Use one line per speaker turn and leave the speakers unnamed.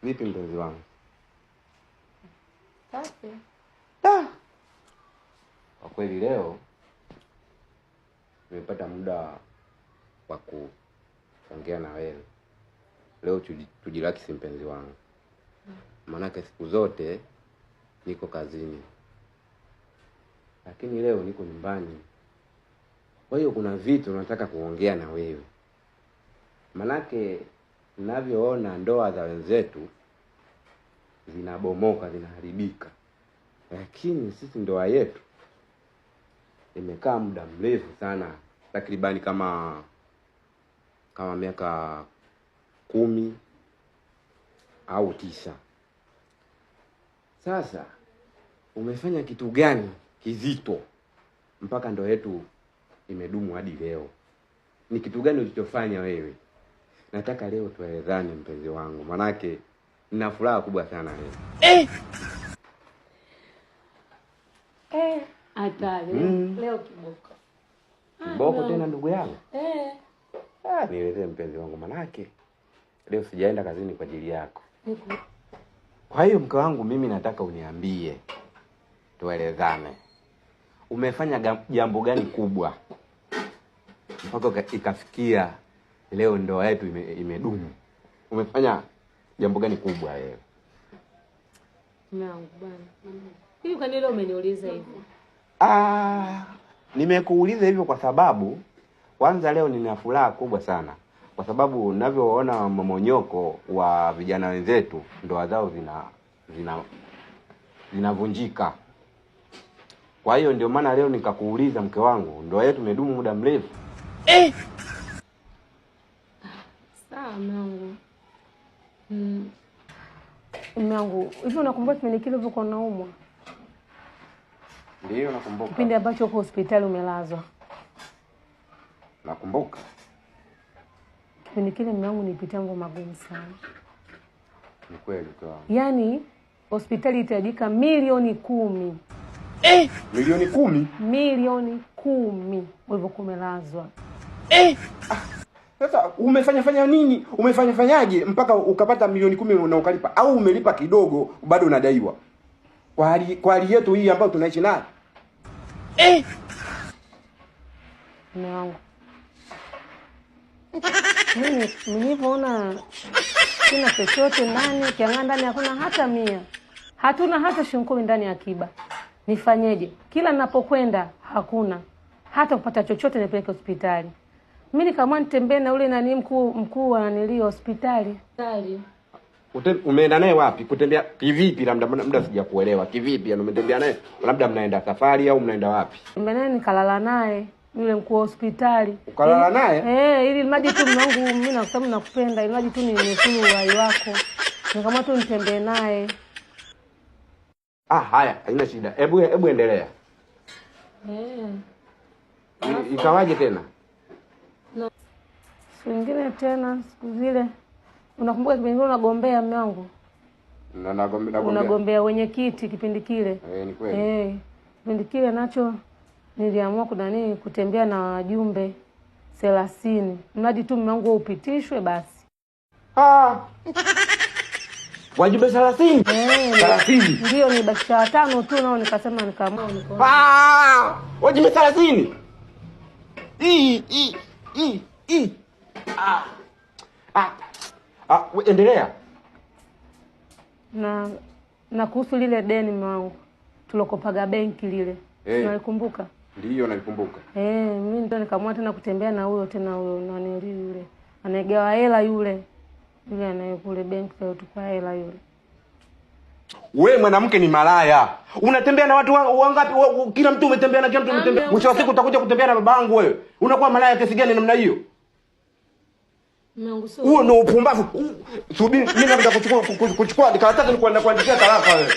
Vipi mpenzi wangu?
Safi.
Ah. Kwa kweli leo nimepata muda wa kuongea na wewe. Leo tujilakisi mpenzi wangu, maanake siku zote niko kazini, lakini leo niko nyumbani. Kwa hiyo kuna vitu nataka kuongea na wewe, manake ninavyoona ndoa za wenzetu zinabomoka, zinaharibika, lakini sisi ndoa yetu imekaa muda mrefu sana, takribani kama miaka 10 au 9. Sasa umefanya kitu gani kizito mpaka ndoa yetu imedumu hadi leo? Ni kitu gani ulichofanya wewe? Nataka leo tuelezane mpenzi wangu, manake nina furaha kubwa sana leo.
Hatari. Leo kiboko.
Kiboko tena ndugu yangu? Nielezee mpenzi wangu, manake leo sijaenda kazini kwa ajili yako.
Niko.
Kwa hiyo mke wangu, mimi nataka uniambie, tuelezane, umefanya jambo gani kubwa mpaka ikafikia leo ndoa yetu imedumu? Umefanya jambo gani kubwa wewe?
Mume wangu bwana, hivi kwa nini leo umeniuliza hivyo?
Nimekuuliza hivyo kwa sababu kwanza leo nina furaha kubwa sana, kwa sababu ninavyoona mmomonyoko wa vijana wenzetu, ndoa zao zinavunjika. Kwa hiyo ndio maana leo nikakuuliza mke wangu, ndoa yetu imedumu muda mrefu.
Sawa mume wangu. Mume wangu, hivi unakumbuka kipindi kile ulivyokuwa unaumwa?
Ndio, nakumbuka.
Kipindi ambacho uko hospitali umelazwa.
Nakumbuka.
Kipindi kile mume wangu nilipitia mambo magumu sana.
Ni kweli mke wangu.
Yaani hospitali ilihitajika milioni 10.
Milioni 10?
Milioni 10 ulivyokuwa umelazwa.
Sasa umefanya fanya nini? Umefanya fanyaje mpaka ukapata milioni 10 na ukalipa? Au umelipa kidogo bado unadaiwa? Kwa hali yetu hii ambayo tunaishi nayo.
Mume wangu. Mimi nilivyoona sina chochote ndani, kiangaa ndani hakuna hata 100. Hatuna hata shilingi 10 ndani ya akiba. Nifanyeje? Kila ninapokwenda hakuna hata kupata chochote nipeleke hospitali. Mimi nikaamua nitembee na yule nani mkuu wa nilio hospitali. Hospitali.
Umeenda naye wapi? Kutembea kivipi? Labda muda sijakuelewa. Kivipi? Yaani umetembea naye? Labda mnaenda safari au mnaenda wapi?
Nimeenda naye nikalala naye yule mkuu wa hospitali.
Ukalala naye?
Ili maji tu mume wangu, mimi nakusema nakupenda, ili maji tu ninusuru uhai wako. Nikaamua tu nitembee naye.
Haya, haina shida. Hebu endelea. Ikawaje tena?
Na siku nyingine tena, siku zile unakumbuka kipindi kile unagombea mume wangu?
Na nagombea.
Unagombea wenyekiti kipindi kile.
Ni kweli.
Kipindi kile nacho niliamua kutembea na wajumbe 30. Mradi tu mume wangu upitishwe basi.
Wajumbe 30? 30.
Ndio, nilibakisha 5 tu nao nikasema nikaamua nikaona.
Wajumbe 30. I, I, I, I. Endelea.
Na kuhusu lile deni mume wangu tulokopaga benki lile. Unalikumbuka?
Ndio, nalikumbuka.
Mimi ndio nikaamua tena kutembea na huyo tena huyo nani yule. Anayegawa hela yule. Yule anayekule benki leo tukua hela yule.
We mwanamke ni malaya. Unatembea na watu wangapi? Kila mtu umetembea na kila mtu umetembea.
Ame-
Mwisho wa siku utakuja kutembea na babangu wewe. Unakuwa malaya kiasi gani namna hiyo?
Mungu sio.
Huo ndio upumbavu. Subiri, mimi nataka kuchukua karatasi nikuandikia talaka wewe.